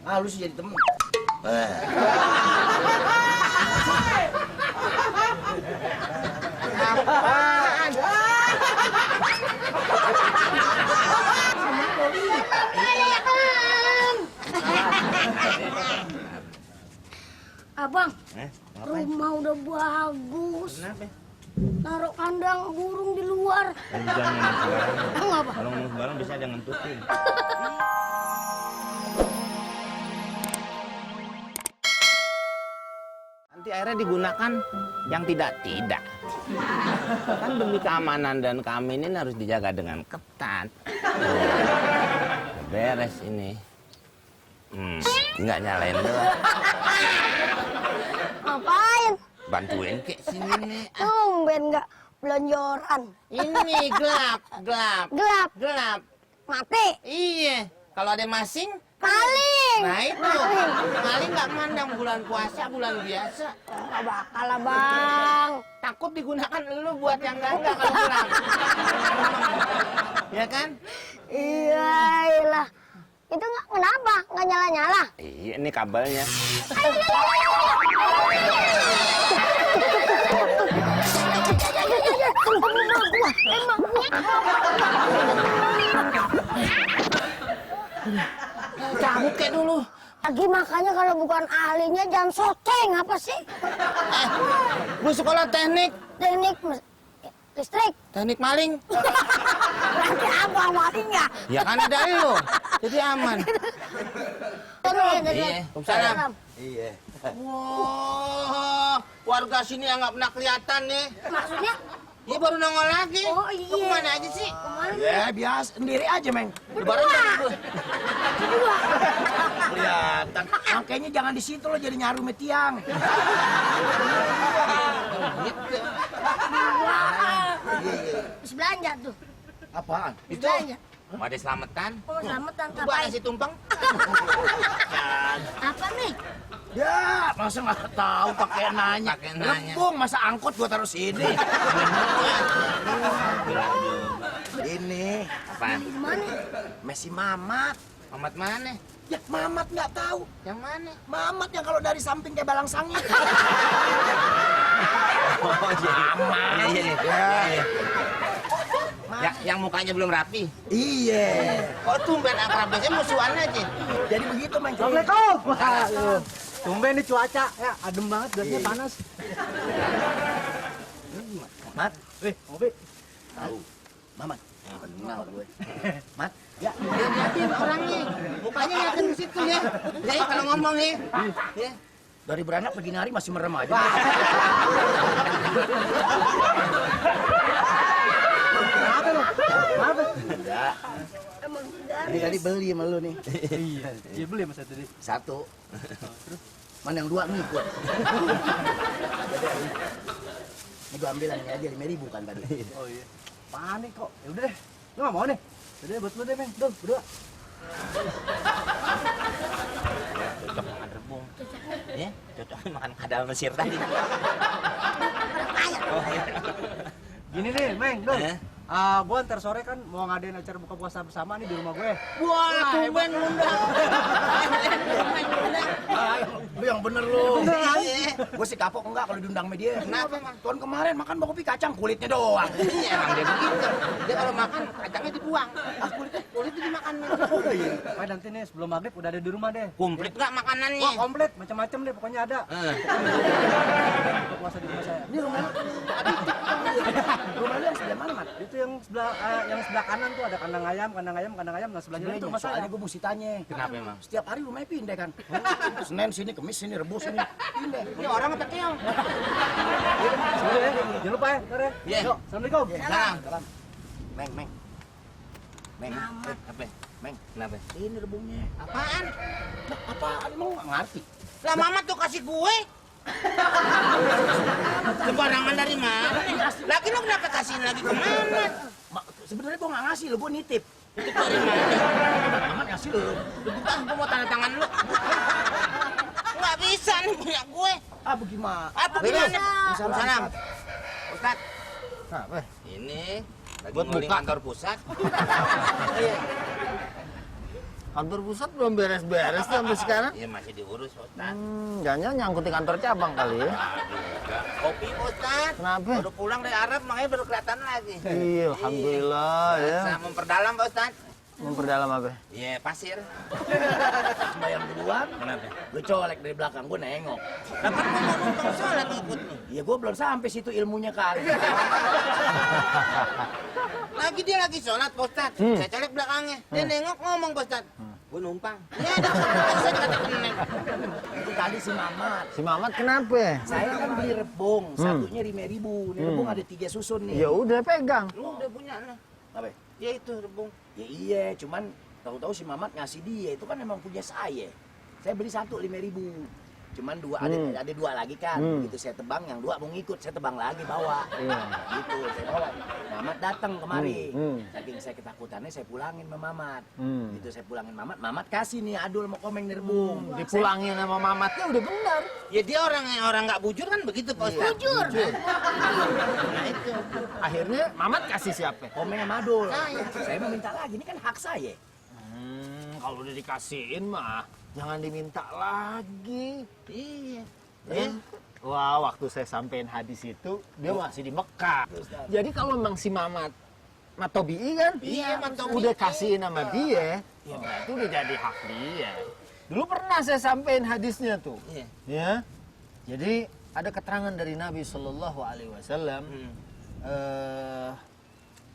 Ah, lu sih jadi temen. Apaan? Abang, rumah udah bagus. Kenapa? Taruh kandang burung di luar. Jangan sembarangan. Kenapa? Kalau ngomong sembarangan bisa jangan tutupin. Nanti airnya digunakan yang tidak-tidak. Kan demi keamanan dan keamanan harus dijaga dengan ketat. Beres ini. Nggak nyalain doang. Ngapain? Bantuin kek sini nih. Tumben nggak belonjoran. Ini gelap. Gelap. Mati. Iya. Kalau ada masing, Maling. nah itu. Maling nggak mandang bulan puasa, bulan biasa. Nggak bakal lah, Bang. Takut digunakan lu buat yang enggak kalau pulang. Ya kan? Iyalah. Itu nggak kenapa? Nggak nyala-nyala. Iya, ini kabelnya. Emang gua. Cabut kayak dulu. Lagi makanya kalau bukan ahlinya jangan soteng apa sih? Lu sekolah teknik Listrik. Teknik maling. Berarti abang malingnya. Ya kan ada lu. Jadi aman. Iya, salam. Iya. Wah, warga sini yang nggak pernah kelihatan nih. Maksudnya? Iya baru nongol lagi. Oh Lu iya. kemana aja sih? Ya, biasa. Sendiri aja, Meng. Lebaran jangan gue. Kelihatan. Makanya jangan di situ lo jadi nyaru sama tiang. Gitu. Terus belanja tuh. Apaan? Itu. Belanja. Mau diselamatkan? Oh, selamatan Buat ngapain? nasi tumpeng. Apa nih? Ya, masa nggak tahu pakai nanya. Pakai nanya. Rebung, masa angkot gua taruh sini. Ini Apaan? Gimana? Messi Mamat. Mamat mana? Ya, Mamat nggak tahu. Yang mana? Mamat yang kalau dari samping kayak balang sangit. Oh, Mamat. iya. Ya. Ya, yang mukanya belum rapi. Iya. Kok tumben akrabnya musuhan aja? Jadi begitu, Meng. Assalamualaikum. Wah, tumben nih cuaca, ya adem banget, biasanya Iya. panas. Mat, Ngopi. tahu. Mamat. Kenal gue. Mat, Ya, lihatin orangnya. Mukanya yakin ke situ ya. Ya, kalau ngomong nih. Ya. dari beranak pergi nari masih merem aja. Kenapa lu? Kenapa? Enggak. Emang dari Ini tadi beli sama lu nih. Iya beli mas tadi. Satu. Mana yang dua ngikut. Ini gua ambil yang ini aja 5.000 kan tadi. Oh iya. Panik kok. Ya udah deh. Lu nggak mau nih? Udah deh, buat lu deh, Meng. Dong, berdua. Cocok makan rebung. Ya, cocok makan kadal Mesir tadi. Gini nih, Meng, Dong. Eh? Gua ntar sore kan mau ngadain acara buka puasa bersama nih di rumah gue. Wah, tumben ngundang. Lu yang bener lu. Iya. Gue sih kapok enggak kalau diundang sama dia. Kenapa, Mang? Tahun kemarin makan kopi kacang kulitnya doang. Iya, emang dia begitu. Dia kalau makan kacangnya dibuang. Kulitnya dimakan. Pokoknya nanti nih sebelum maghrib udah ada di rumah deh. Komplit nggak makanannya? Wah, komplit, macam-macam deh, pokoknya ada. Buka puasa di rumah saya. Ini rumah lu. Rumah lu yang sebelah mana, Mat? Itu yang sebelah kanan tuh ada kandang ayam. Nah sebelahnya itu rumah saya. Soalnya gue mesti tanya. Kenapa emang? Setiap hari rumahnya pindah kan. Senin sini, Kemis sini, Rebus sini. Pindah. Ini orang apa keong? Sudah ya, jangan lupa ya, ntar ya. Iya. Yuk, assalamualaikum. Salam. Salam. Meng. Apa? Meng. Kenapa? Ini rebungnya. Apaan? Nah, apaan emang nggak ngerti? Lah Mamat tuh kasih gue. Sembarangan dari mana? Lagi lu kenapa kasihin lagi ke Mamat? Sebenarnya gue nggak ngasih lo, gue nitip. Itu dari mana? Mamat ngasih lo. Bukan, gue mau tanda tangan lu. Nggak bisa nih punya gue. Ah, bagaimana? Apa gimana? Salam. Ustaz, Apa? ini lagi Buat nguling buka. kantor pusat. Kantor pusat belum beres-beres tuh sampai sekarang. Iya masih diurus Ustaz. Jangan nyangkut di kantor cabang kali ya. Kopi Ustaz. Kenapa? Baru pulang dari Arab makanya baru kelihatan lagi. Iya, alhamdulillah ya. Saya memperdalam Pak Ustaz. Memperdalam apa? Iya pasir. Bayang duluan, Kenapa? gue colek dari belakang, gue nengok. Dapat mau numpang sholat ikut nih. Ya gue belum sampai situ ilmunya kali. Lagi dia lagi sholat Pak Ustaz. Saya colek belakangnya. Dia nengok ngomong Pak Ustaz. Gue numpang. Iya ada. Saya dikatakan nengok. Itu tadi si Mamat. Si Mamat kenapa? Saya kan beli rebung, satunya 5.000. Ini rebung ada 3 susun nih. Ya udah pegang. Lu udah punya nah. Apa? Ya itu rebung. Ya iya, cuman tahu-tahu si Mamat ngasih dia, itu kan emang punya saya. Saya beli satu 5.000. Cuman dua ada dua lagi kan. Begitu saya tebang, yang dua mau ngikut, saya tebang lagi bawa. Iya. Gitu, saya bawa. Mamat datang kemari. Saking saya ketakutannya saya pulangin sama Mamat. Gitu saya pulangin Mamat, Mamat kasih nih adul mau komeng nih rebung. Dipulangin sama Mamatnya udah benar. Ya dia orang nggak bujur kan begitu Pak Ustaz. Bujur. Nah itu. Akhirnya Mamat kasih siapa? Komeng sama adul. Saya mau minta lagi, ini kan hak saya. Kalau udah dikasihin mah jangan diminta lagi. Iya. Ya. Wah, waktu saya sampein hadis itu dia masih di Mekah. Jadi kalau memang si Mamat Matobi'i kan, Iya, Matobi'i. udah kasihin sama dia, ya berarti udah jadi hak dia. Dulu pernah saya sampein hadisnya tuh. Iya. Ya. Jadi ada keterangan dari Nabi Shallallahu Alaihi Wasallam.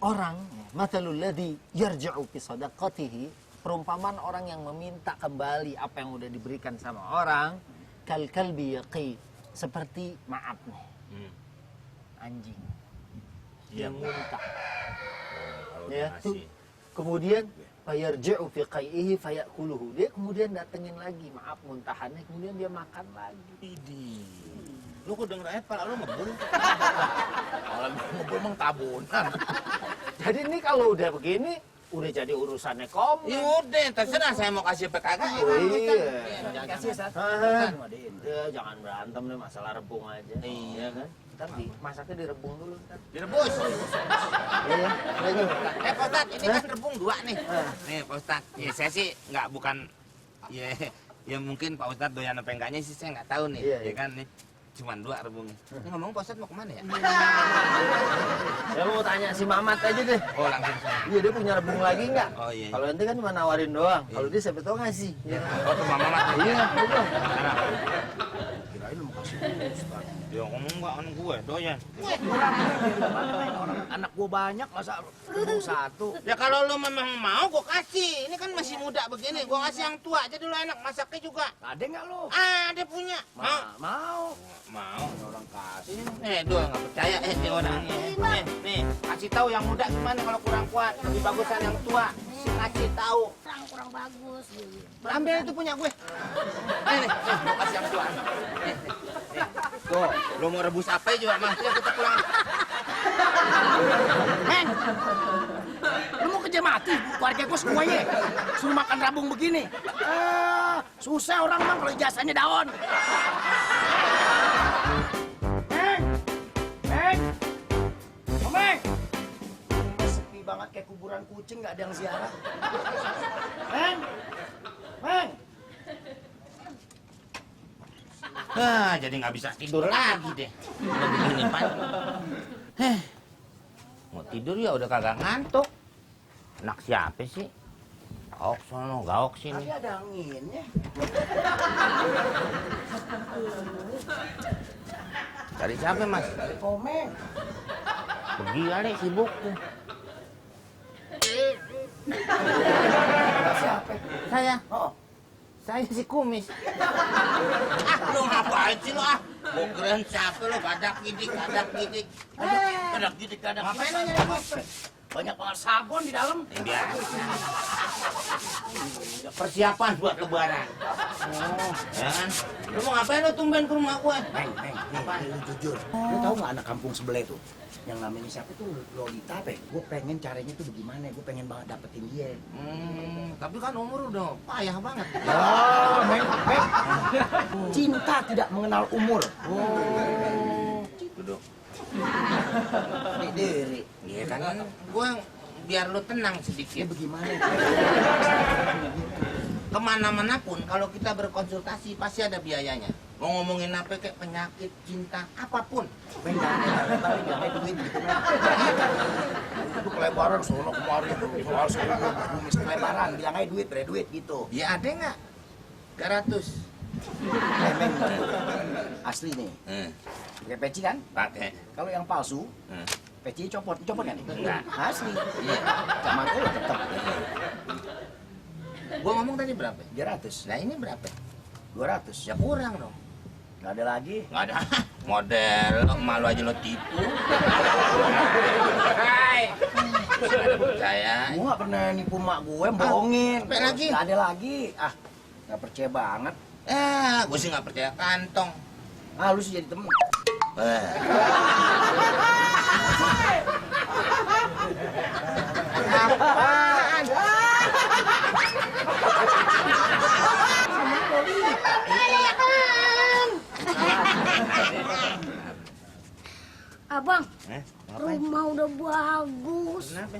Orang matalul ladzi yarja'u fi sadaqatihi, perumpamaan orang yang meminta kembali apa yang udah diberikan sama orang, kal kalbi yaqi, seperti maaf nih, anjing yang muntah. Ya, tuh. Kemudian fayarji'u fi qai'ihi fayakuluhu, dia kemudian datengin lagi maaf muntahannya, kemudian dia makan lagi. Lu kok denger ayat pala lu ngebul. Kalau ngumpul emang tabunan. Jadi ini kalau udah begini udah jadi urusannya Ya komen. udah, terserah saya mau kasih apa kagak. Oh, ya. iya. Jangan kasih satu. Ya, jangan berantem deh masalah rebung aja. Iya. kan? Ntar masaknya direbung dulu ntar. Direbus. Iya. Pak Ustaz, ini kan rebung 2 nih. Nih Pak Ustaz, ya saya sih bukan ya mungkin Pak Ustaz doyan apa enggaknya sih saya nggak tahu nih. Iya, Ya iya. kan nih. Cuman 2 rebungnya. Ini ngomong Pak Ustaz mau kemana ya? Ya mau tanya si Mamat aja deh. Oh langsung saya. Iya, dia punya rebung lagi nggak? Oh, iya. Kalau ente kan cuma nawarin doang. Kalau dia siapa tau ngasih. Ya. Oh tuh Mama Mat. Iya, betul. Kirain lu mau kasih Ustaz. Ya ngomong enggak kan gue doyan. Orang anak gua banyak, masa rebung satu. Ya kalau lu memang mau gue kasih. Ini kan masih muda begini. Gue kasih yang tua aja dulu enak masaknya juga. Ada nggak lu? Ada punya. Mau? Mau. Mau. Orang kasih. Dua nggak percaya dia orangnya. Nih, kasih tahu yang muda gimana kalau kurang kuat. Lebih bagusan yang tua. Kasih tahu. Kurang bagus. Ambil itu punya gue. Nih, mau kasih yang tua. Nih. Tuh, lu mau rebus apa juga mah? Ya kita pulang. Heng! Lu mau kerja mati? Keluarga gua semuanya. Suruh makan rabung begini. Susah orang mah kalau ijazahnya daun. Heng! Heng! Komeng! Sepi banget kayak kuburan kucing, nggak ada yang ziarah. Heng! Heng! Jadi nggak bisa tidur lagi deh. Udah begini, Pak. Mau tidur ya udah kagak ngantuk. Anak siapa sih? Gaok sono, gaok Tapi sini. ada anginnya. Cari siapa, Mas? Dari Komeng. Pergi kali sibuk tuh. Siapa? Saya. Oh. Saya si Kumis. Lu ngapain sih lu Gua keren siapa lu, kadak gidik. Kadak gidik, kadak. Ngapain lu nyari apa? Banyak banget sabun di dalam. Biasa. Persiapan buat lebaran. Ya kan? Lu mau ngapain lu tumben ke rumah gua? Meng, lu jujur. Lu tahu nggak anak kampung sebelah itu? Yang namanya siapa tuh Lolita apa? Gue pengen caranya tuh bagaimana? Gue pengen banget dapetin dia. Tapi kan umur udah payah banget. Oh, Meng. Cinta tidak mengenal umur. Gitu dong. Diri. Iya kan? Gua biar lu tenang sedikit. Ya bagaimana? kemana-mana pun kalau kita berkonsultasi pasti ada biayanya. Mau ngomongin apa kayak penyakit, cinta, apapun. Men, jangan lebar duit gitu, men. Itu kelebaran sono kemari itu soal bumi kelebaran, bilang aja duit, bre, duit gitu. Ya ada nggak? 300. Men, asli nih. Pakai peci kan? Pakai. Kalau yang palsu, peci copot kan nih? Enggak. Asli. Iya. Zaman dulu tetap. Gua ngomong tadi berapa? 300, Nah ini berapa? 200. Ya kurang dong. Nggak ada lagi. Nggak ada model, malu aja lo tipu. Hai. Percaya. Gua nggak pernah nipu mak gue, bohongin. Apa lagi? Nggak ada lagi. Ah, nggak percaya banget. Gue sih nggak percaya kantong. Ah, lu sih jadi temen. Eh. Apaan? Abang, Ngapain? rumah udah bagus. Kenapa?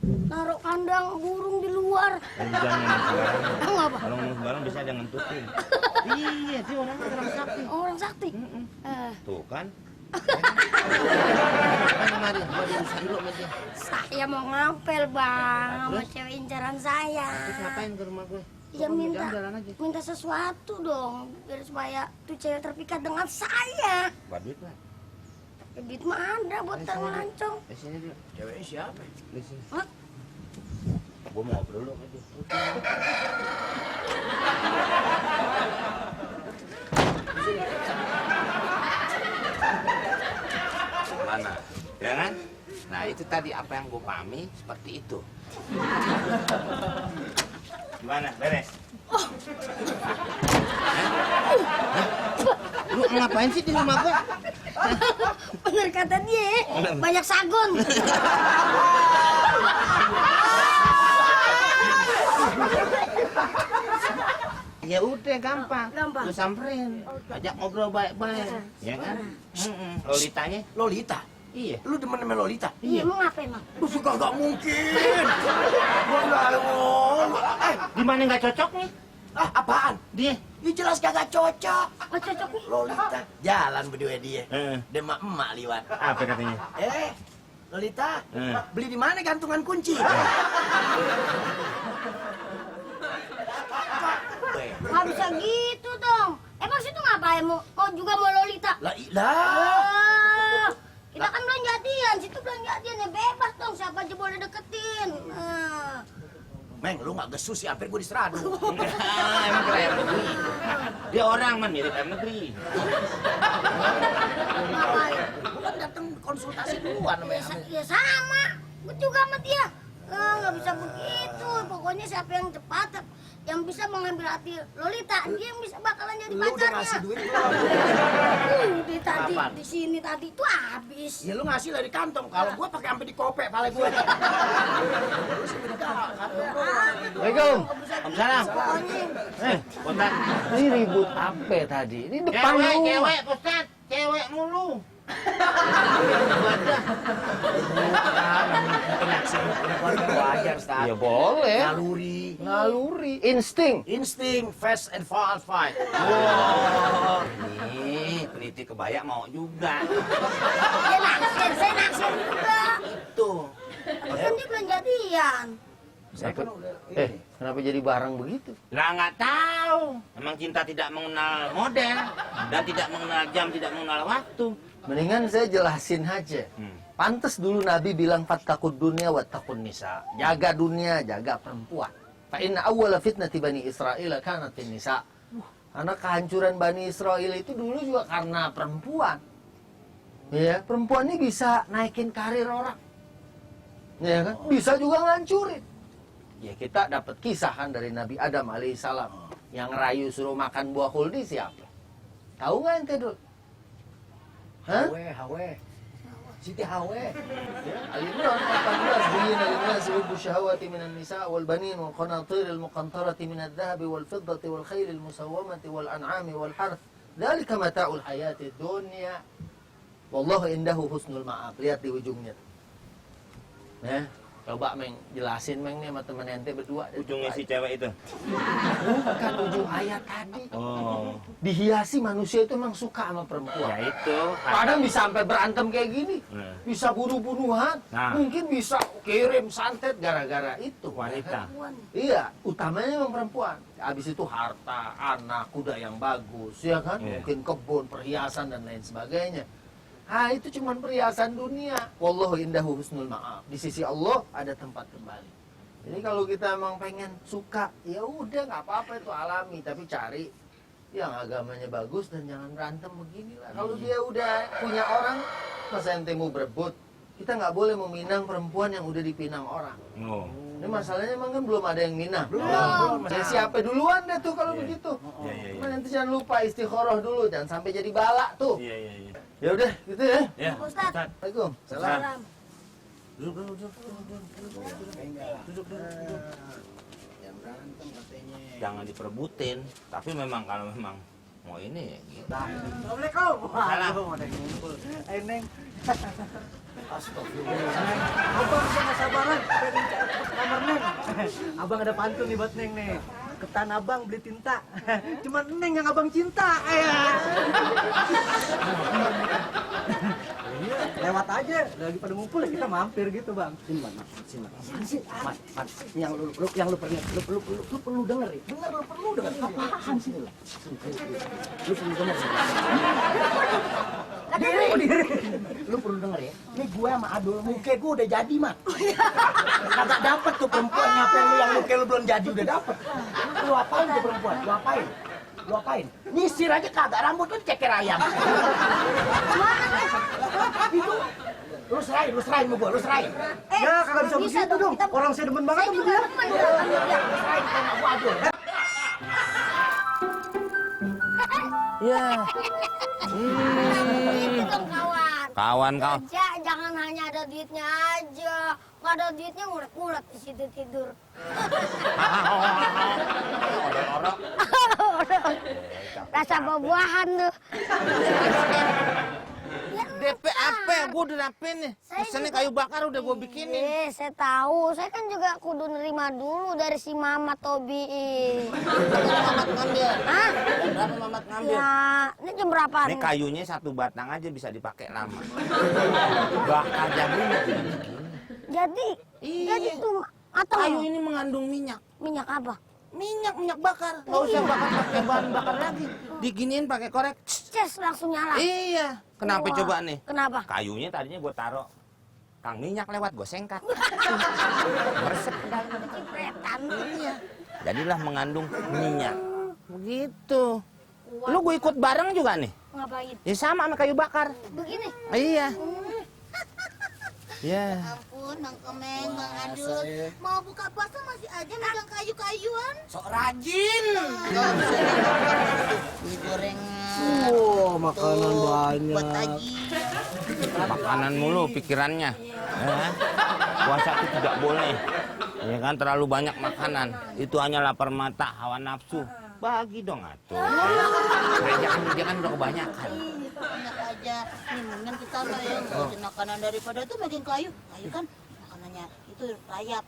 Naruh kandang burung di luar. Jangan sembarangan. Emang apa? Kalau ngomong sembarang bisa ada ngentutin. Iya, dia orang orang sakti. Orang sakti. Tuh kan. Apa kemarin? Gua diusir dulu sama dia. Saya mau ngapel bang sama cewek incaran saya. Terus ngapain ke rumah gue? Ya minta, Jalan aja. minta sesuatu dong, biar supaya tuh cewek terpikat dengan saya. Buat duit lah. Ya, duit mah ada buat lancong. Di sini dulu. Ceweknya siapa? Di sini. Hah? Gua mau ngobrol dulu sama dia. Mana? Ya kan? Nah itu tadi apa yang gue pahami seperti itu. Gimana? Beres? Hah? Lu ngapain sih di rumah gue? Bener kata dia, banyak sagon. Ya udah gampang. Gampang. Lu samperin, ajak ngobrol baik-baik, ya kan? Lolitanya? Lolita. Iya. Lu demen sama Lolita? Iya, emang apa emang? Lu suka gak mungkin. Gua nggak mau. Di mana nggak cocok nih? Ah, apaan? Dia. Ya jelas kagak cocok. Oh, cocok nih. Lolita jalan berdua dia. Heeh. Dia emak liwat. Apa katanya? Lolita, beli di mana gantungan kunci? Nggak bisa gitu dong. Emang situ ngapain? Mau juga mau Lolita? Lah, lah. Ah, kita kan belum jadian, situ belum jadian ya bebas dong. Siapa aja boleh deketin. Meng, lu gak gesus sih, hampir gue diseradu. Emang keren negeri. Dia orang man mirip ayam negeri. Ngapain? Lu kan datang konsultasi duluan sama Ya sama, gue juga sama dia. Nggak bisa begitu. Pokoknya siapa yang cepat, yang bisa mengambil hati Lolita, dia yang bisa bakalan jadi Lu udah pacarnya. ngasih duit belum? Di tadi, Kapan? di sini tadi tuh habis. Ya lu ngasih dari kantong, kalau gua pakai sampai di kopek pala gue. Lu sih beda kantong doang. Assalamualaikum. Waalaikumsalam. Pokoknya Ustaz. Ini ribut apa tadi? Ini depan Cewek, rumah. cewek, Ustaz. Cewek mulu. Wajar, Stan. Ya boleh. Naluri, Naluri, insting. insting, fast and fight. Nih, peniti kebaya mau juga. dia naksir, saya naksir juga. Itu. Kan dia belum jadian. Saya kan udah Kenapa jadi barang begitu? Lah nggak tahu. Memang cinta tidak mengenal model dan tidak mengenal jam, tidak mengenal waktu. Mendingan saya jelasin aja. Pantes dulu Nabi bilang fattaqud dunya wattaqun nisa. Jaga dunia, jaga perempuan. Fa inna awwala fitnati Bani Israil kanat fin nisa. Karena kehancuran Bani Israel itu dulu juga karena perempuan. Ya, perempuan ini bisa naikin karir orang. Ya kan? Bisa juga ngancurin. Ya kita dapat kisah kan dari Nabi Adam alaihissalam yang rayu suruh makan buah khuldi siapa? Tahu nggak ente dulu? Hah? Hawe. Siti Hawe. Al-Imran 14 Zuyina lin-nasi hubbu syahawati minan nisa' wal banin wal qanatir al-muqantarati minadh dhahabi wal fiddati wal khayl al-musawwamati wal an'ami wal harth dzalika mata'ul hayati dunya wallahu indahu husnul ma'ab. Lihat di ujungnya. Nah, Coba Meng, jelasin Meng nih sama temen ente berdua. Ujungnya si cewek itu. Bukan ujung ayat tadi. Oh. Dihiasi manusia itu emang suka sama perempuan. Ya itu. Kadang bisa sampai berantem kayak gini. Nah. Bisa bunuh-bunuhan. Nah. Mungkin bisa kirim santet gara-gara itu. Wanita. Iya, utamanya memang perempuan. Habis itu harta, anak, kuda yang bagus, ya kan? Iya. Mungkin kebun, perhiasan dan lain sebagainya. Ah, itu cuma perhiasan dunia. Wallahu indahu husnul ma'ab. Di sisi Allah ada tempat kembali. Jadi kalau kita emang pengen suka, ya udah nggak apa-apa itu alami, tapi cari yang agamanya bagus dan jangan berantem beginilah. Kalau dia udah punya orang, masa ente mau berebut? Kita nggak boleh meminang perempuan yang udah dipinang orang. Oh. Ini masalahnya emang kan belum ada yang minang. Belum. Saya siapa duluan deh tuh kalau begitu. Iya, iya, iya. Cuman nanti jangan lupa istikharah dulu, jangan sampai jadi balak tuh. Iya, iya, iya. Ya udah, gitu ya. Ya, Ustaz. Ustaz. Assalamualaikum. Salam. Duduk, duduk, duduk, duduk, duduk, duduk. Yang berantem katanya. Jangan diperebutin, tapi memang kalau memang mau ini ya gitu. Assalamualaikum. Salam. Waduh, ada yang ngumpul. Neng. Astagfirullah. Abang saya nggak sabaran. Pengen ke kamar Neng. Abang ada pantun nih buat Neng nih. Ketan abang beli tinta. Cuman Neng yang abang cinta. Iya, lewat aja. Lagi pada ngumpul ya kita mampir gitu bang. Sini, Mat. Sini, Mat. Mat, yang lu perlu denger ya. Dengar, lu perlu denger. Apaan sini lu? Lu perlu denger sini. Lu perlu denger ya. Ini gue sama Adul, muka gue udah jadi, Mat. Kagak dapet tuh perempuan ngapain lu yang muka lu belum jadi udah dapet. Lu apain tuh perempuan? Lu apain? Lu apain? Nyisir aja kagak, rambut lu ceker ayam. Itu. Lu serahin sama gua, lu serahin. Ya kagak bisa begitu dong. Orang saya demen banget sama dia. Lu serahin sama gua, Adul. Ya. Itu dong kawan. Kawan kau. Kerja jangan hanya ada duitnya aja. Kalau ada duitnya ngulek-ngulek di situ tidur. Rasa buah-buahan tuh. DP apa? Gue udah dapet nih. Pesennya kayu bakar udah gue bikinin. Saya tahu. Saya kan juga kudu nerima dulu dari si Mama Tobi. Mamat ngambil. Hah? Berapa Mamat ngambil? Ya, ini jam berapa? Ini kayunya satu batang aja bisa dipakai lama. Bakar jagung. Jadi, Iya. jadi tuh atau Kayu ini mengandung minyak. minyak apa? Minyak bakar. Nggak usah bakar pakai bahan bakar lagi. Diginiin pakai korek. Ces langsung nyala. Iya. Kenapa Wah, coba nih? Kenapa? Kayunya tadinya gue taruh. Kang minyak lewat gue sengkat. Meresep ke dalam. Cipretan. Iya. Jadilah mengandung minyak. Begitu. Lu gue ikut bareng juga nih. Ngapain? Ya sama sama kayu bakar. Begini. Iya. Ya. Ampun, Mang Komeng, Mang Adul. Mau buka puasa masih aja megang kayu-kayuan. Sok rajin. Ini gorengan. Oh, makanan banyak. Buat Haji. Makanan mulu pikirannya. Ya. Puasa itu tidak boleh. Ya kan terlalu banyak makanan. Itu hanya lapar mata, hawa nafsu. Bagi dong atuh. Jangan udah kebanyakan. Enak aja. Nih, mendingan kita lah ya ngurusin makanan daripada tuh megang kayu. Kayu kan makanannya itu rayap.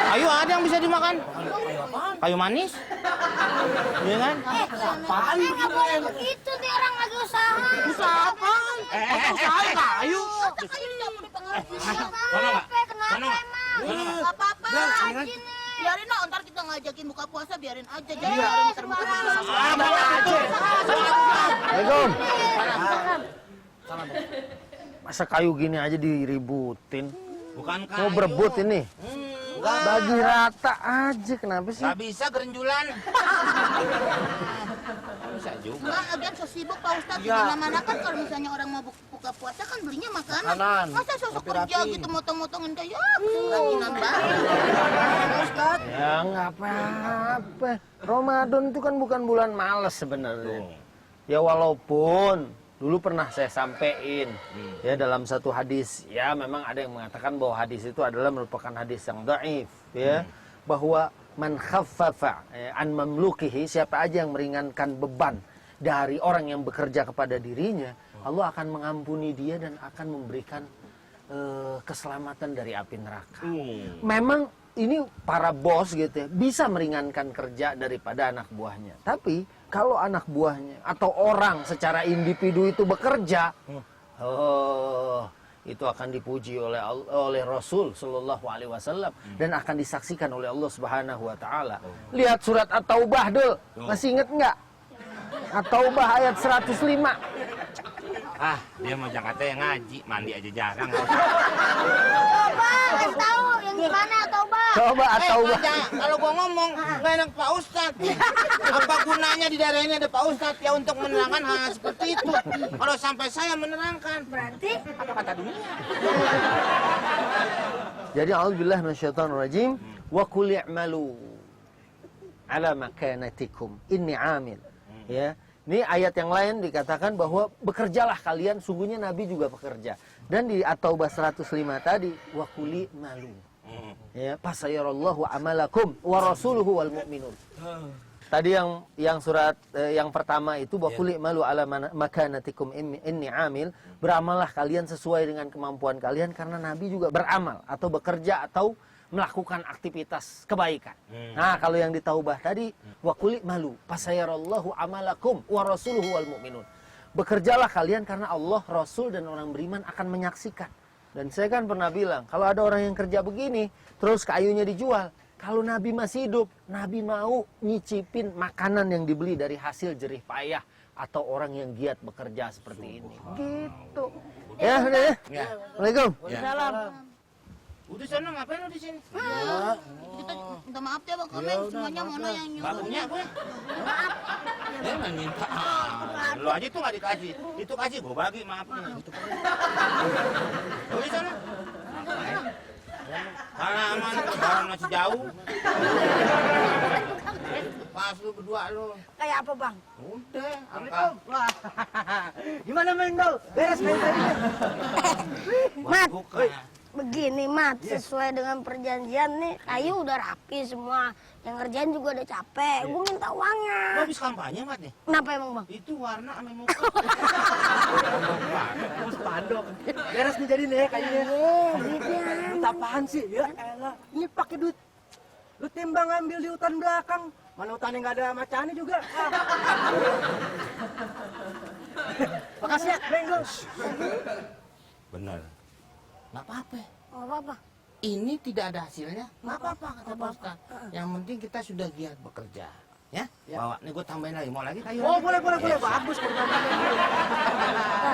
Kayu ada yang bisa dimakan. Kayu manis. Iya kan? Apaan lu Nggak boleh begitu nih orang lagi usaha. Usaha apaan? Usaha kayu. Kayu nggak mau dipengaruhi. Mana nggak? Kenapa Mana nggak? emang? Nggak apa-apa. Rajin nih. Biarin lah, ntar kita ngajakin buka puasa, biarin aja. Jangan baru muter-muter di belakang. Assalamualaikum. Masa kayu gini aja diributin? Bukan kayu. Mau berebut ini? Bagi rata aja, kenapa sih? Gak bisa gerenjulan. Bisa juga. Enggak, lagian so sibuk Pak Ustadz. Di mana-mana kan kalau misalnya orang mau buka puasa kan belinya makanan. Makanan. Masa sosok kerja gitu motong-motongin kayak kerajinan banget. Ustadz. Ya nggak apa-apa. Ramadan itu kan bukan bulan males sebenarnya. Ya walaupun dulu pernah saya sampein ya dalam satu hadis, ya memang ada yang mengatakan bahwa hadis itu adalah merupakan hadis yang dhaif ya, bahwa man khaffafa an mamlukihi, siapa aja yang meringankan beban dari orang yang bekerja kepada dirinya, Allah akan mengampuni dia dan akan memberikan keselamatan dari api neraka. Memang ini para bos gitu ya, bisa meringankan kerja daripada anak buahnya. Tapi kalau anak buahnya atau orang secara individu itu bekerja, itu akan dipuji oleh Rasul Shallallahu Alaihi Wasallam dan akan disaksikan oleh Allah Subhanahu Wa Taala. Lihat surat At-Taubah dul, masih inget nggak? At-Taubah ayat 105. Ah, dia mau Jakarta yang ngaji, mandi aja jarang. Coba kasih tahu yang gimana Taubah. Coba At-Taubah. Kalau gua ngomong nggak enak Pak Ustadz. Apa gunanya di daerah ini ada Pak Ustadz ya untuk menerangkan hal seperti itu? Kalau sampai saya menerangkan, berarti apa kata dunia? Jadi a'udzubillahi minasyaitonirrajim wa qul i'malu ala makanatikum inni 'amil. Ya. Ini ayat yang lain dikatakan bahwa bekerjalah kalian, sungguhnya Nabi juga bekerja. Dan di At-Taubah 105 tadi wa qul i'malu. Ya, fasayarallahu amalakum wa rasuluhu wal mu'minun. Tadi yang surat yang pertama itu wa qul i'malu ala makanatikum inni 'amil, beramallah kalian sesuai dengan kemampuan kalian karena Nabi juga beramal atau bekerja atau melakukan aktivitas kebaikan. Nah, kalau yang di Taubah tadi wa qul i'malu fasayarallahu amalakum wa rasuluhu wal mu'minun. Bekerjalah kalian karena Allah, Rasul dan orang beriman akan menyaksikan. Dan saya kan pernah bilang, kalau ada orang yang kerja begini, terus kayunya dijual, kalau Nabi masih hidup, Nabi mau nyicipin makanan yang dibeli dari hasil jerih payah atau orang yang giat bekerja seperti ini. Gitu. Ya, udah ya. Assalamualaikum. Salam. Udah sana ngapain lu di sini? Kita minta maaf ya Bang Komeng, semuanya Mono yang nyuruh. Babunya apa? Maaf. Dia nggak minta. Lu aja tuh nggak dikasih. Itu kasih gua bagi maafnya. Udah sana. Halaman barang masih jauh. Pas lu berdua lu. Kayak apa bang? Udah, angkat. Wah, gimana Meng Dol? Beres main tadi. Mat, Bukan. begini Mat, sesuai dengan perjanjian nih, kayu udah rapi semua. Yang ngerjain juga udah capek, gue minta uangnya. Lu habis kampanye, Mat nih. Kenapa emang bang? Itu warna sama muka. Mau spanduk. Beres nih jadi nih kayaknya. Duitnya. Duit apaan sih? Ya elah, ini pakai duit. Lu timbang ambil di hutan belakang. Mana hutan yang nggak ada macannya juga. Makasih ya, Meng Dol. Bener. Nggak apa-apa. Oh apa? Ini tidak ada hasilnya, nggak apa-apa kata Pak Ustadz. Yang penting kita sudah giat bekerja. Ya? Bawa, nih gue tambahin lagi. Mau lagi kayu? Oh, lagi? boleh. Ya, Bagus kalau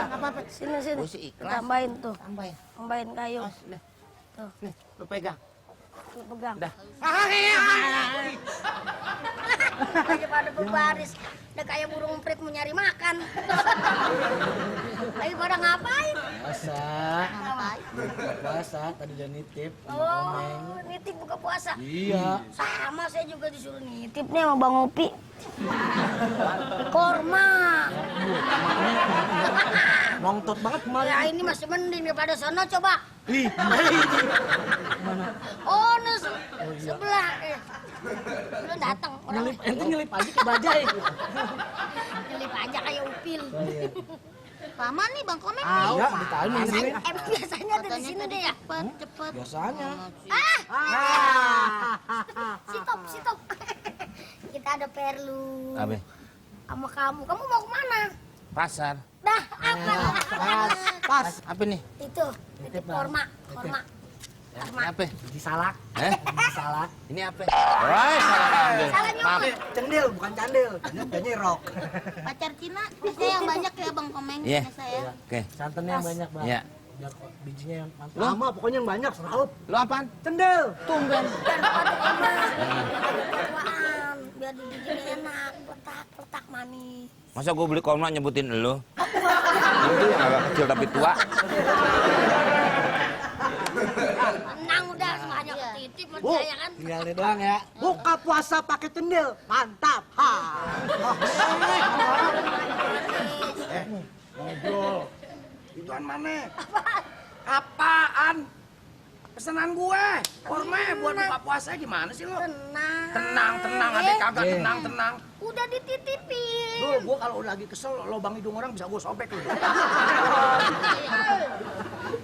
nggak apa-apa. Sini. Gue sih ikhlas. Tambahin tuh, Tambahin. tambahin kayu. Mas, nih. Tuh. Nih, lu pegang. Lu pegang. Dah. Lagi pada berbaris, udah kayak burung emprit mau nyari makan. Lagi pada ngapain? Puasa. Ngapain? Puasa, tadi udah nitip. Oh, nitip buka puasa. Iya. Sama saya juga disuruh nitip nih sama Bang Opi. Korma. Nongtot banget kemarin. Ya ini masih mending daripada sono coba. Oh, sebelah. Belum datang orang. Ente nyelip aja ke bajai. Nyelip aja kayak upil. Lama nih Bang Komeng nih. Iya, ditahan di sini. Biasanya ada di sini deh ya. Cepet. Biasanya. Stop. Kita ada perlu Apa? sama kamu. Kamu mau kemana? Pasar. Dah, apa? Pas. Apa nih? Itu, titip korma. Ya, ini apa? Di salak. Salak. Ini apa? Wah, salah ambil. Salah Maaf. nyomot. Cendil, bukan candil. Candil nyerok. Pacar Cina, biasanya yang banyak ya Bang Komeng. Iya. Biasa ya. Oke. Santannya yang banyak, Bang. Ya. Biar bijinya yang mantap. Lama, pokoknya yang banyak, seraup. Lu apaan? Cendil. Tumben. Biar pada enak. Ketuaan. Biar dibikin enak. Letak manis. Masa gue beli korma nyebutin elu? Itu yang agak kecil tapi tua. Tenang udah, semuanya ketitip percaya kan? Tinggal ini doang ya. Buka puasa pakai cendil. Mantap. Ha. Ngobrol. Ituan mana? Apaan? Pesanan gue. Korma buat buka puasa gimana sih lo? Tenang. Tenang. Adek kagak tenang. Udah dititipin. Lo, gue kalau lagi kesel, lobang hidung orang bisa gue sobek lo.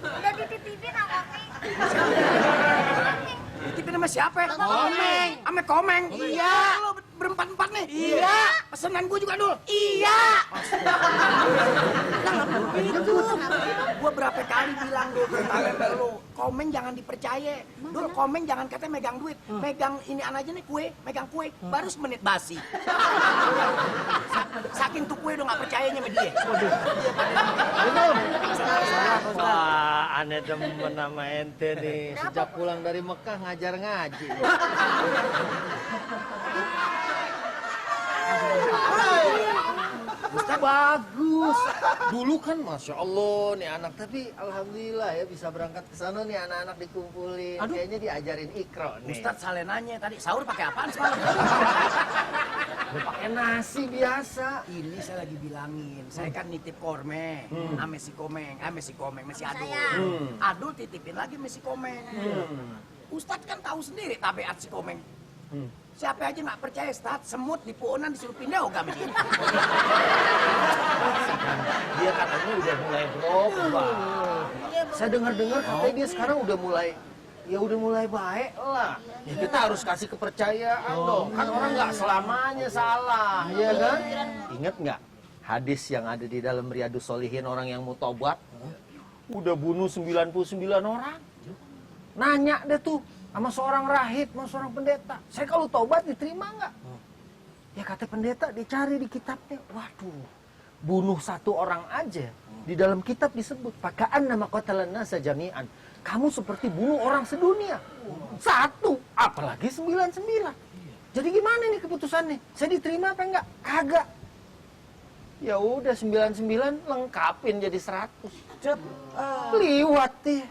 Udah dititipin Nitipin sama siapa? Komeng. Sama Komeng? Iya. Lo berempat-empat nih? Iya. Pesanan gue juga, Dul? Iya. Gue berapa kali bilang, Dul, tentang lu. Komeng jangan dipercaya. Dul, Komeng jangan katanya megang duit. Megang ini aja nih kue, megang kue. Baru semenit basi. Saking tuh kue udah gak percayanya sama dia. Wah, aneh demen sama ente nih. Sejak pulang dari Mekah ngajar ngaji. Bagus. Dulu kan Masya Allah nih anak. Tapi Alhamdulillah ya bisa berangkat ke sana nih anak-anak dikumpulin. Kayaknya diajarin ikro nih. Ustadz salah nanya tadi, sahur pakai apaan semalam? Pakai nasi biasa. Ini saya lagi bilangin, saya kan nitip korme, sama si Komeng, masih Adul. Saya. Adul titipin lagi sama si Komeng. Ustadz kan tahu sendiri tabiat si Komeng. Siapa aja nggak percaya, Ustadz, semut di puunan disuruh pindah sama dia. Dia katanya udah mulai berubah. Saya dengar-dengar katanya dia sekarang udah mulai baik lah. Ya kita harus kasih kepercayaan dong. Kan orang nggak selamanya salah, ya kan? Ingat nggak hadis yang ada di dalam Riyadus Shalihin orang yang mau tobat udah bunuh 99 orang. Nanya deh tuh sama seorang rahib, sama seorang pendeta. Saya kalau tobat diterima nggak? Ya kata pendeta dicari di kitabnya. Waduh, bunuh satu orang aja. Di dalam kitab disebut, pakaan nama qatalan nasa jami'an. Kamu seperti bunuh orang sedunia. Satu, apalagi 99. Jadi gimana nih keputusannya? Saya diterima apa enggak? Kagak. Ya udah 99 lengkapin jadi 100. Liwat deh.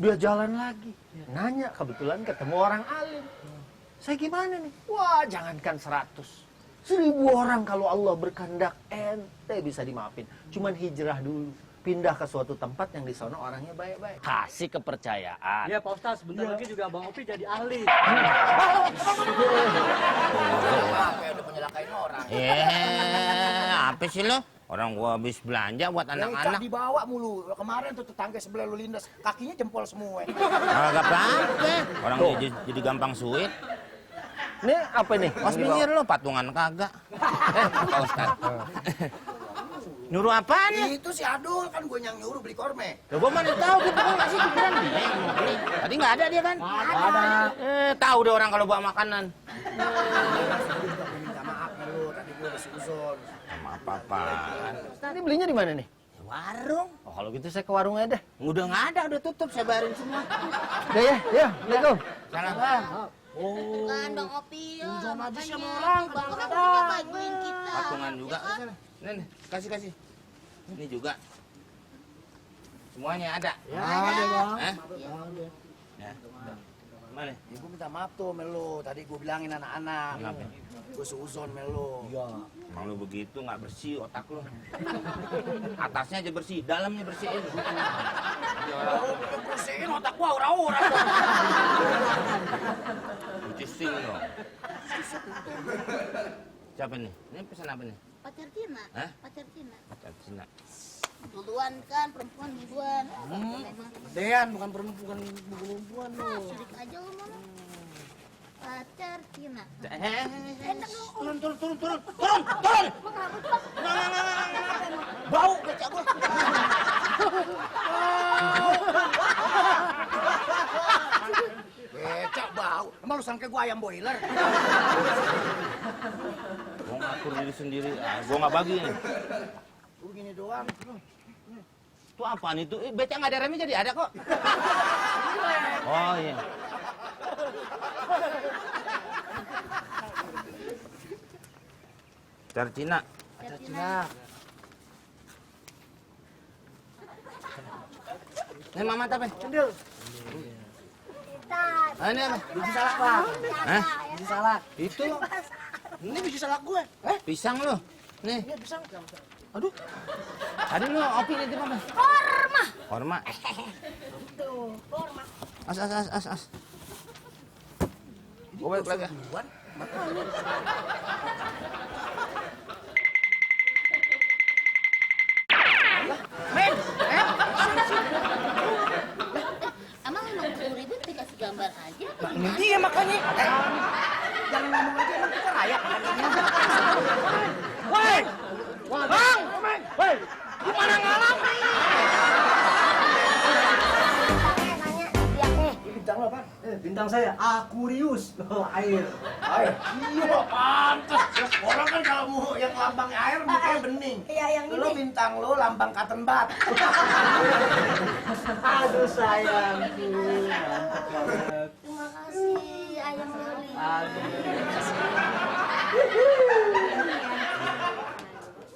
Dia jalan lagi. Nanya, kebetulan ketemu orang alim. Saya gimana nih? Wah, jangankan 100. 1000 orang kalau Allah berkehendak ente bisa dimaafin. Cuman hijrah dulu. Pindah ke suatu tempat yang di sana orangnya baik-baik. Kasih kepercayaan. Iya Pak Ustaz, sebentar lagi juga Bang Opi jadi ahli. Apa sih lo? Orang gua habis belanja buat Becak anak-anak. dibawa mulu. Kemarin tuh tetangga sebelah lu lindas, kakinya jempol semua. Agak apa-apa. Orang dia jadi gampang suit. Nih apa nih? Pas minggir lo patungan kagak. Pak Ustaz. Nyuruh apaan ya? Itu si Adul kan gue yang nyuruh beli korme. Loh, gua mana tahu gitu kan ngasih pikiran dia yang mau beli. Tadi nggak ada dia kan? Ada. Tahu deh orang kalau bawa makanan. Minta maaf sama lu, tadi gue udah suzon. Sama apa-apaan. Ini belinya di mana nih? Warung. Oh, kalau gitu saya ke warung aja deh. Udah nggak ada, udah tutup. Saya bayarin semua. Udah ya, Assalamualaikum. Salah bang. Kan Bang Opi ya. Jangan aja sama Makanya orang, Bang Opi kadang-kadang. juga bantuin kita. Patungan juga. Nih, kasih. Ini juga. Semuanya ada. Ada bang. Hah? Ya. Mana? Ya, gue minta maaf tuh Melo, tadi gue bilangin anak-anak. Kenapa? Gue seuzon Melo. Iya. Emang lu begitu nggak bersih otak lu. Atasnya aja bersih, dalamnya bersihin. Bersihin otak gua aura-aura. Cuci sing dong. Siapa nih? Ini pesan apa nih? Pacar Cina. Hah? Pacar Cina. Pacar Cina. Duluan kan perempuan duluan. Dean bukan perempuan lu. Sirik aja lu mana. Pacar Cina. Turun. Bau becak gua. Becak bau. Emang lu sangka gua ayam boiler? Gua ngatur diri sendiri. Gua nggak bagi nih. Lu gini doang. Itu apaan itu? Becak nggak ada remnya jadi ada kok. Oh iya. Pacar Cina. Ini mama apa? Cendil. Ini apa? Biji salak bang. Hah? Biji salak. Itu Ini biji salak gue. pisang lo. Nih. Iya pisang. Aduh. Tadi lo opi nih apa? Korma. Tuh, korma. As. Gue balik lagi. gambar aja. Nah, ini dia makanya. Jangan ngomong aja, emang kita layak makan ini. Woi! Bang! Woi! Gimana ngalam nih? Nanya, lihatnya. Bintang lo apa? Bintang saya Aquarius. Oh, air. Air. Iya, pantes. Orang kan kalau yang lambang air mukanya bening. Iya, yang Lo ini. bintang lo lambang cotton bud. Aduh sayangku. Terima kasih, ayam Loli. Aduh.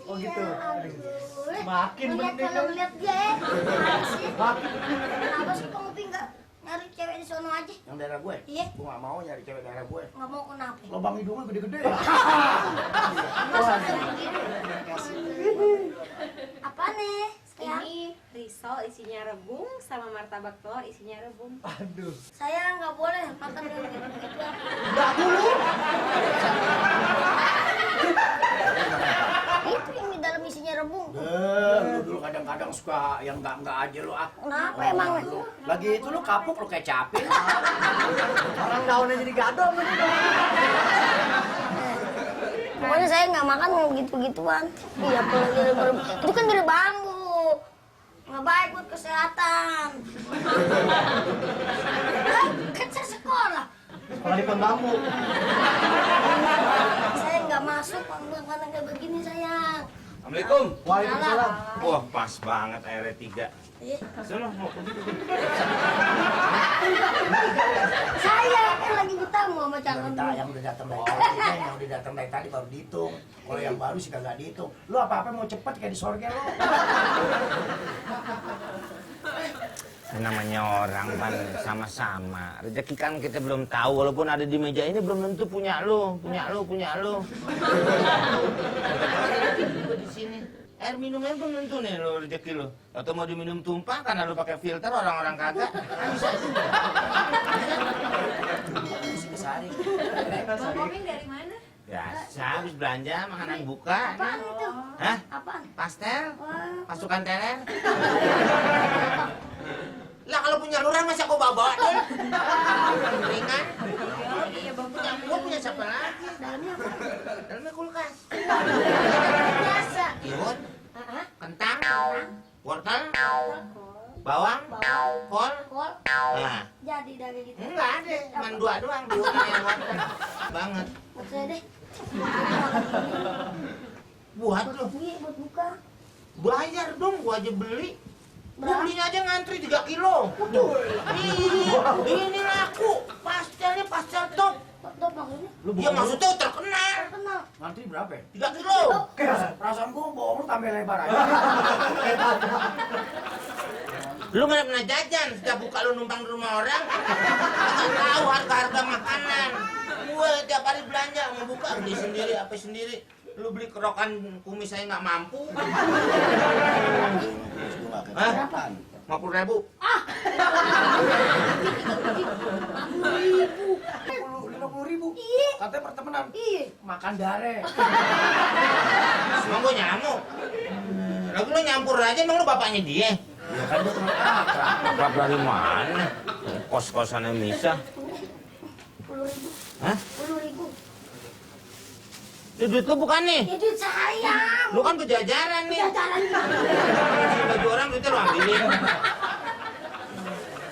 Oh gitu. Aduh. Makin Ngeliat bening, kalau kan? ngeliat dia ya. Kenapa sih? Makin Kenapa sih Bang Upi nggak nyari cewek di sono aja? Yang daerah gue? Iya. Gue gak mau nyari cewek daerah gue. Nggak mau kenapa? Lubang hidungnya gede-gede. Masa kayak gitu? Apa nih? Sayang? Ini risol isinya rebung sama martabak telur isinya rebung. aduh. Saya nggak boleh makan yang gitu-gitu. Itu yang di dalam isinya rebung. Lu dulu kadang-kadang suka yang enggak aja lu ah. Kenapa emang? Lu. Lagi itu lu kapuk lu kecapin. Orang daunnya jadi gadong. Pokoknya saya nggak makan yang gitu-gituan. Iya, apalagi rebung. Itu kan dari bambu. Nggak baik buat kesehatan. Kan saya sekolah. Sekolah di pohon bambu. Saya nggak masuk makanan kayak begini sayang. Assalamualaikum. Waalaikumsalam. Wah, pas banget airnya 3. Iya. Sono mau pergi. Saya kan lagi bertamu sama calon. Yang udah datang dari tadi, yang udah datang dari tadi baru dihitung. Kalau yang baru sih kagak dihitung. Lu apa-apa mau cepet kayak di sorga lu. Namanya orang kan sama-sama. Rezeki kan kita belum tahu, walaupun ada di meja ini belum tentu punya lu. Di sini. Air minumnya belum tentu nih lu rezeki lu. Atau mau diminum tumpah karena lu pakai filter orang-orang kagak. Kan bisa juga. Si Besari. Bang Komeng dari mana? Biasa habis belanja makanan buka. Apaan itu? Hah? Apaan? Pastel? Wah. Pasukan teler? Lah kalau punya lurah masa kau bawa deh? Ringan? Iya bang, punya siapa lagi? Dalamnya apa? Dalamnya kulkas. Biasa. Timun, Hah? kentang, wortel, bawang, kol. Kol. Nah, Jadi dari gitu. enggak ada, cuma 2 doang di rumah yang wortel. Banget. Buat saya deh. Buat lu, Buat buka. bayar dong, gua aja beli. Gua Berapa? belinya aja ngantri 3 kilo. Ini laku, pastelnya pastel top. Top maksudnya? Ya maksudnya terkenal. Terkenal. Ngantri berapa ya? 3 kilo. Perasaan gua bohong lu tambah lebar aja. Lu nggak pernah jajan, setiap buka lu numpang di rumah orang, nggak tahu harga-harga makanan. Gue tiap hari belanja, mau buka beli sendiri, apa sendiri. Lu beli kerokan kumis saya nggak mampu. Hah? 50.000. 50.000. Iya. Katanya pertemanan. Iya. Makan dare. Emang gue nyamuk. Lalu lu nyampur aja, emang lu bapaknya dia? Ya kan dia teman akrab. Bapak dari mana? Kos-kosannya Misa. 10.000. Hah? 10.000. Itu duit lu bukan nih? Itu saya. Lu kan kejajaran nih. Jajaran. Baju orang duitnya lu ambilin.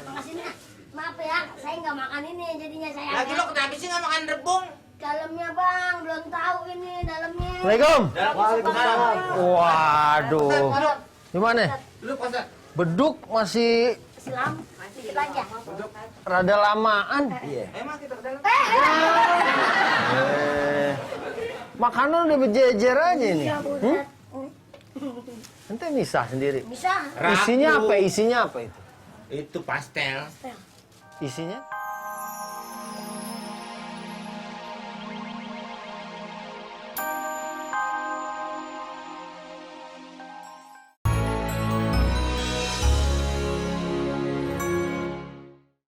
Makasih nih. Maaf ya, saya nggak makan ini jadinya saya. Lagi lu kenapa sih nggak makan rebung? Dalamnya bang, belum tahu ini dalamnya. Assalamualaikum. Waalaikumsalam. Waduh. Gimana? Lu pasal. Beduk masih Islam, kita aja. rada lamaan. Emang kita ke dalam. Makanan udah berjejer aja ini. Iya, Buset. Ente misah sendiri. Bisa. Isinya apa? Isinya apa itu? Itu pastel. Isinya?